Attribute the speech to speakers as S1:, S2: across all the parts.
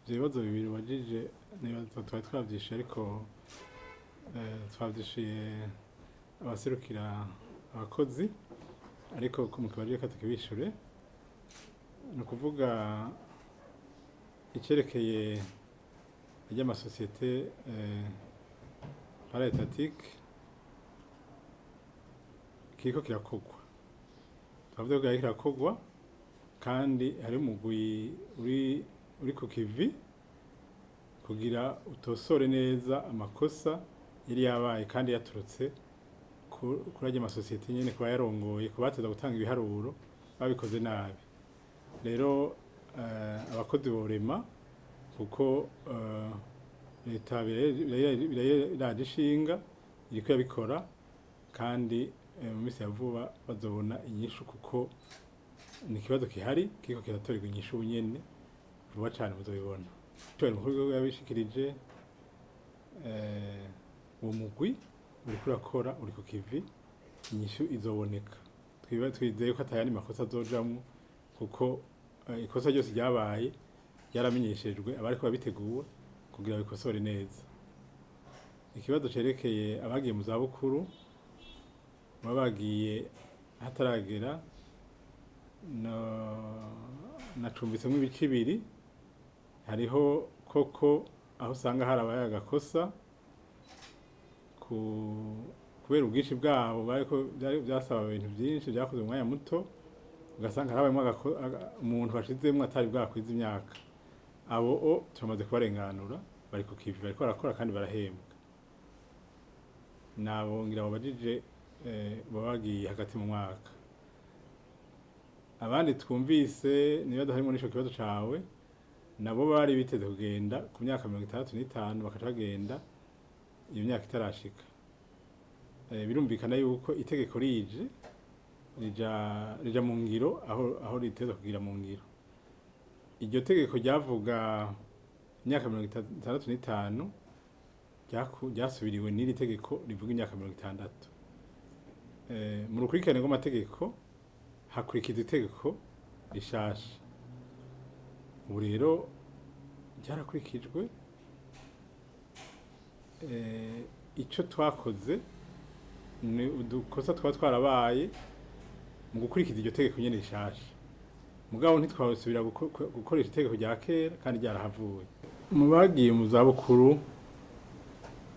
S1: Ivyo bibazo bibiri ubajije nibaza twari twavyishuye, ariko twavyishuye abaserukira abakozi, ariko ko mukibajije reka tukibishure. Ni ukuvuga icerekeye ry'amasosiyete paraétatiques kiriko kirakorwa. Twavuze ko kiriko kirakorwa kandi hari umugwi uri ku kivi kugira utosore neza amakosa yari yabaye kandi yaturutse kuri arya masosiyete nyene, kuba yarongoye, kubateza gutanga ibiharuro babikoze nabi. Rero abakozi borema kuko leta biraje ishinga, iriko irabikora kandi mu minsi ya vuba bazobona inyishu, kuko ni ikibazo gihari kiriko kiratorerwa inyishu ubu nyene, vuba cane muzobibona. Ico umukuru w'igihugu yabishikirije, uwo mugwi uriko urakora, uri ku kivi, inyishu izoboneka. Twizeye ko atayandi makosa azojamwo, kuko ikosa ryose ryabaye ryaramenyeshejwe abariko babitegura kugira bikosore neza. Ikibazo cerekeye abagiye mu zabukuru baba bagiye hataragera, no nacumbitsemwo ibice ibiri. Hariho koko aho usanga harabaye agakosa kubera ubwinshi bwabo, bariko byasaba ibintu byinshi byakozwe mu mwanya muto, ugasanga harabayemwo umuntu bashizemwo atari bwakwiza imyaka. Abo o turamaze kubarenganura, bari ku kivi, bariko barakora kandi barahembwa. Nabo ngira babajije baba bagiye hagati mu mwaka. Abandi twumvise niba harimo n'ico kibazo cawe, nabo bari biteze kugenda ku myaka 65, bakaca bagenda iyo myaka itarashika. Birumvikana yuko itegeko rije rija mu ngiro aho riteza kugira mu ngiro. Iryo tegeko ryavuga imyaka 65 ryasubiriwe n'iri tegeko rivuga imyaka 60. Mu rukurikirane rw'amategeko hakurikiza itegeko rishasha. Ubu rero ryarakurikijwe. Ico twakoze ni udukosa twaba twarabaye mu gukurikiza iryo tegeko nyene rishasha, mugabo ntitwasubira gukoresha itegeko rya kera kandi ryarahavuye. Mu bagiye mu zabukuru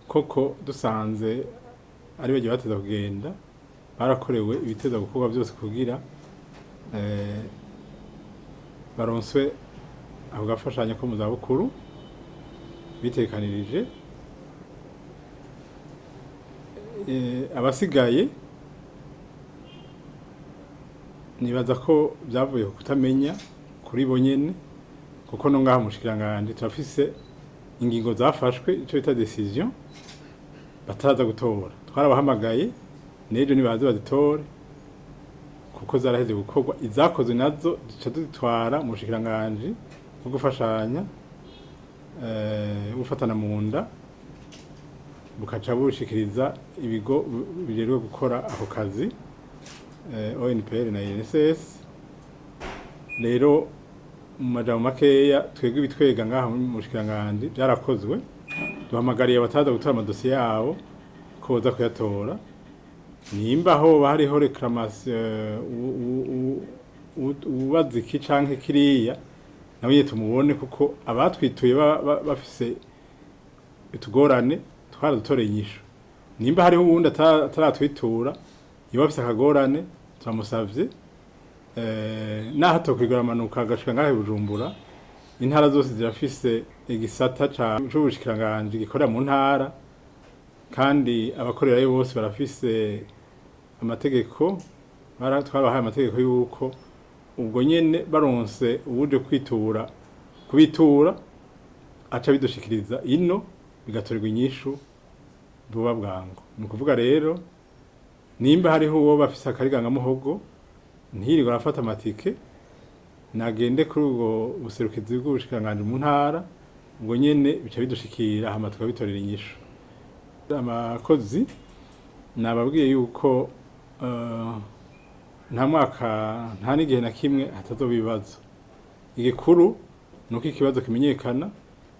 S1: koko dusanze ari bagiye bateza kugenda, barakorewe ibiteza gukorwa byose kugira baronswe ako gafashanyo ko mu zabukuru bitekanirije. Abasigaye nibaza ko byavuye ku kutamenya kuri bo nyene, kuko no ngaha mushikiranganje turafise ingingo zafashwe, ico bita décision, bataraza gutora. Twarabahamagaye, n'ejo nibaze bazitore kuko zaraheze gukorwa. Izakozwe nazo duca dutwara mu bushikiranganje bwo gufashanya, gufatana mu nda, bukaca bushikiriza ibigo bijejwe gukora ako kazi, ONPR na INSS. Rero mu majambo makeya, twebwe ibitwega ngaha mu bushikiranganje byarakozwe. Duhamagariye abataza gutora amadosiye yabo ko boza kuyatora. Nimba hoba hariho réclamation, ubaza iki canke kiriya, nawe nyene tumubone, kuko abatwituye bafise utugorane twaradutoreye inyishu. Nimba hariho uwundi ataratwitura yoba afise akagorane, turamusavye, naho atokwigura amanuka agashika ngaho i Bujumbura. Intara zose zirafise igisata c'ubushikiranganji gikorera mu ntara, kandi abakorerayo bose barafise amategeko. Twarabahaye amategeko yuko ubwo nyene baronse uwuje kwitura kubitura aca bidushikiriza ino, bigatorerwa inyishu vuba bwangu. Ni ukuvuga rero nimba hariho uwo bafise akarigangamuhogo, ntiyirirwe arafata amatike, nagende kuri ubwo buserukizi bw'ubushikiranganji mu ntara, ubwo nyene bica bidushikira hama tukabitorera inyishu. Abakozi nababwiye yuko nta mwaka, nta n'igihe na kimwe hatazoba ibibazo. Igikuru nuko ikibazo kimenyekana,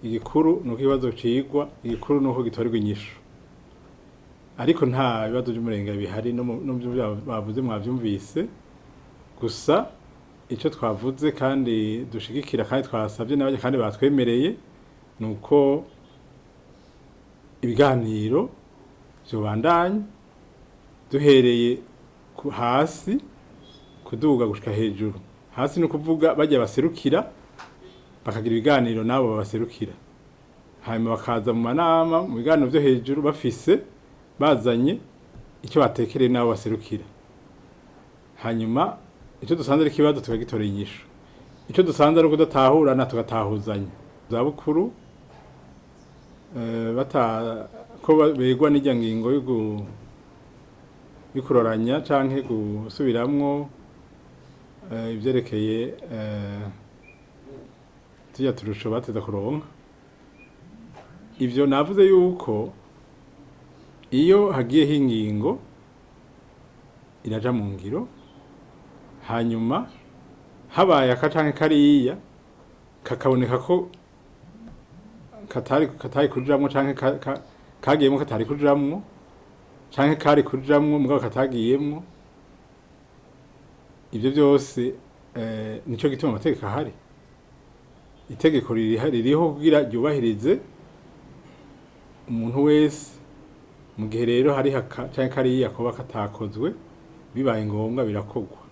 S1: igikuru nuko ikibazo cigwa, igikuru nuko gitorerwa inyishu. Ariko nta bibazo vy'umurengera bihari, no mu byo bavuze mwavyumvise. Gusa ico twavuze kandi dushigikira kandi twasabye n'abandi kandi batwemereye nuko ibiganiro vyobandanya duhereye hasi kuduga gushika hejuru. Hasi ni ukuvuga bajya baserukira bakagira ibiganiro nabo babaserukira, hanyuma bakaza mu manama mu biganiro vyo hejuru bafise bazanye icyo batekereye nabo baserukira, hanyuma icyo dusanze ari ikibazo tukagitorera inyishu, icyo dusanze ari ukudatahurana tugatahuzanya. Zabukuru bata ko begwa n'irya ngingo y'ukuroranya canke gusubiramwo ivyerekeye turya turusho bateza kuronka. Ivyo navuze yuko iyo hagiyeho ingingo iraja mu ngiro, hanyuma habaye aka canke kariya kakaboneka ko katari kujamwo canke kagiyemwo katari kujamwo canke kari kujamwo mugabo katagiyemwo, ivyo byose nico gituma amategeko ahari. Itegeko ririho kugira ryubahirize umuntu wese. Mu gihe rero hari haka canke kariya koba katakozwe, bibaye ngombwa birakorwa.